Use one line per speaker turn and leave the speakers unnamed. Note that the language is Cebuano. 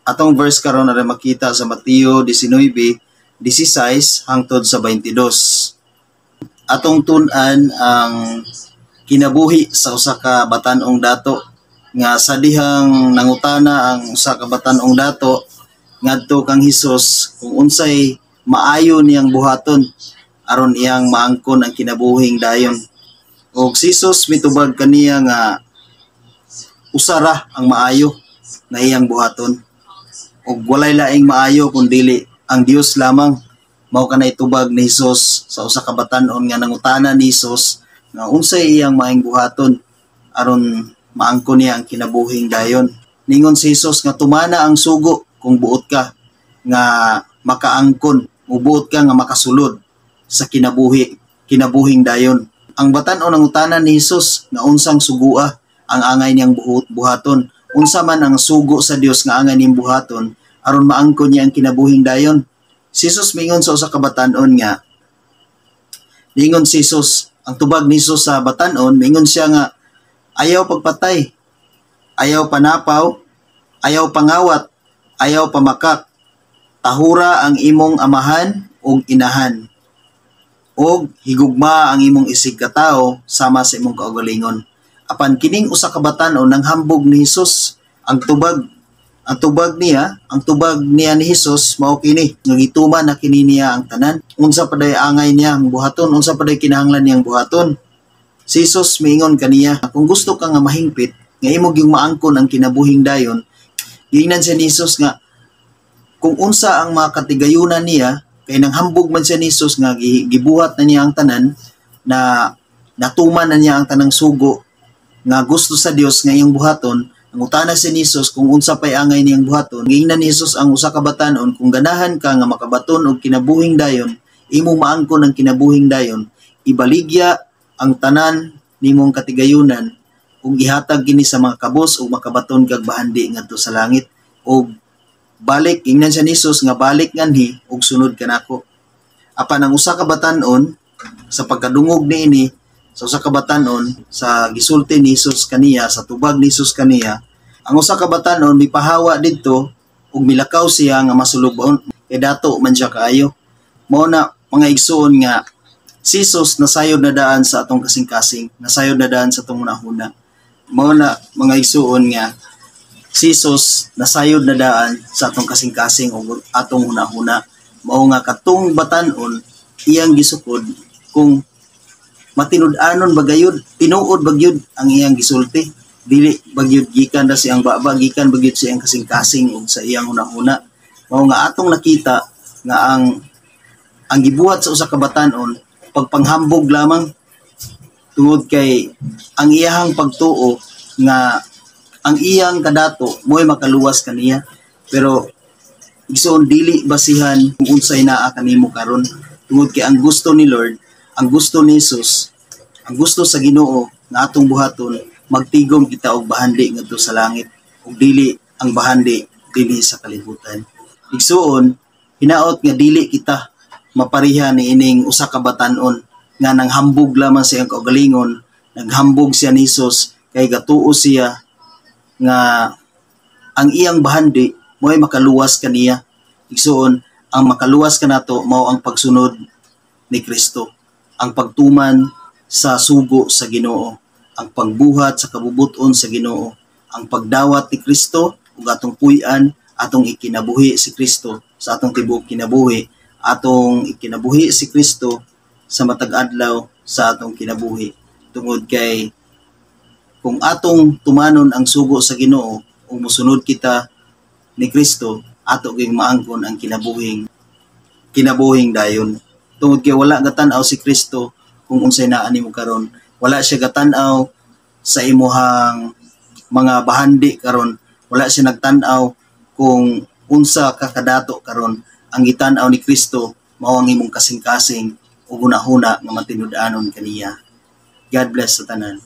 Atong verse karon na makita sa Mateo 19:16 hangtod sa 22. Atong tun-an ang kinabuhi sa usa ka batan-ong dato nga sa dihang nangutana ang usa ka batan-ong dato ngadto kang Hesus kung unsay maayo niyang buhaton aron iyang maangkon ang kinabuhing dayon. Og si Hesus mitubag kaniya nga usa ra ang maayo na iyang buhaton. Og walay laing maayo kun dili ang Dios lamang. Mao kanay tubag ni Hesus sa usa ka batan-on nga nangutana ni Hesus nga unsay iyang maayong buhaton aron maangkon niya ang kinabuhing dayon. Ningon si Hesus nga tumana ang sugo kung buot ka nga makaangkon, mubuot ka nga makasulod sa kinabuhing dayon. Ang batan-on nangutana ni Hesus nga unsang sugua ang angay niyang buhaton. Unsa man ang sugo sa Dios nga angay niyang buhaton aron maangkon niya ang kinabuhing dayon. Si Jesus mingon sa usa ka batan-on nga ningon si Jesus, ang tubag ni Jesus sa batan-on, mingon siya nga ayaw pagpatay, ayaw panapaw, ayaw pangawat, ayaw pamakak, tahura ang imong amahan ug inahan, ug higugma ang imong isig katawo sama sa imong kaugalingon. Apan kining usa ka batan-on nanghambog ni Hesus. Ang tubag niya ni Hesus mao kini nga gituman na kini niya ang tanan. Unsa pa day angay niya ang buhaton? Unsa pa day kinahanglan niyang buhaton? Si Hesus miingon kaniya, kung gusto ka nga mahingpit nga imo gyung maangkon ang kinabuhing dayon, giingnan siya ni Hesus nga kung unsa ang mga katigayunan niya, kay nanghambog man siya ni Hesus nga gibuhat na niya ang tanan, na natuman na niya ang tanang sugo nga gusto sa Dios nga iyang buhaton. Nangutana si ni Jesus kung unsa pay angay niyang buhaton. Giingnan ni Jesus ang usa ka batan-on, kung ganahan ka nga makabaton og kinabuhing dayon, imong maangkon ang kinabuhing dayon, ibaligya ang tanan nimong katigayunan ug ihatag kini sa mga kabos ug makabaton kag bahandi ngadto sa langit. Og balik, ingnan siya ni Jesus nga balik nganhi ug sunod kanako. Apan ang usa ka batan-on, sa pagkadungog niini sa usa ka batan-on, sa gisulti ni Jesus kaniya, sa tubag ni Jesus kaniya, ang usa ka batan-on mipahawa didto ug milakaw siya nga masulubon kay dato man siya kaayo. Mao na, mga igsuon, nga si Jesus nasayod na daan sa atong kasing-kasing, nasayod na daan sa atong hunahuna. Mao na, mga igsuon, nga si Jesus nasayod na daan sa atong kasing-kasing ug atong hunahuna. Mao nga katong batan-on iyang gisukod kung matinud-anon ba gayud, tinuod ba gyud ang iyang gisulti, dili ba gyud gikan ra siyang baba, gikan ba gyud sa iyang kasing-kasing ug sa iyang hunahuna. Mao nga atong nakita nga ang gibuhat sa usa ka batan-on pagpanghambog lamang, tungod kay ang iyahang pagtuo nga ang iyang kadato mo'y makaluwas kaniya. Pero igsoon, dili basihan kung unsay naa kanimo karon, tungod kay ang gusto ni Lord, ang gusto ni Jesus, ang gusto sa Ginoo nga atong buhaton, magtigom kita og bahandi ngadto sa langit ug dili ang bahandi dinhi sa kalibutan. Igsuon, hinaot nga dili kita mapariha ni ining usa ka batan-on nga nanghambog lamang sa iyang kaugalingon. Naghambog siya ni Jesus kay gatuo siya nga ang iyang bahandi mo'y makaluwas kaniya. Igsuon, ang makaluwas kanato mao ang pagsunod ni Kristo, ang pagtuman sa sugo sa Ginoo, ang pagbuhat sa kabubuton sa Ginoo, ang pagdawat ni Kristo ug atong puy-an, atong ikinabuhi si Kristo sa atong tibuok kinabuhi, atong ikinabuhi si Kristo sa matag adlaw sa atong kinabuhi. Tungod kay kung atong tumanon ang sugo sa Ginoo ug mosunod kita ni Kristo, ato gyud maangkon ang kinabuhing dayon. Tungod kay wala gatan-aw si Kristo kung unsay naa nimo karon. Wala siya gatan-aw sa imuhang mga bahandi karon. Wala siya nagtan-aw kung unsa ka kadato karon. Ang gitan-aw ni Kristo mao ang imong kasing-kasing ug hunahuna nga matinud-anon kaniya. God bless sa tanan.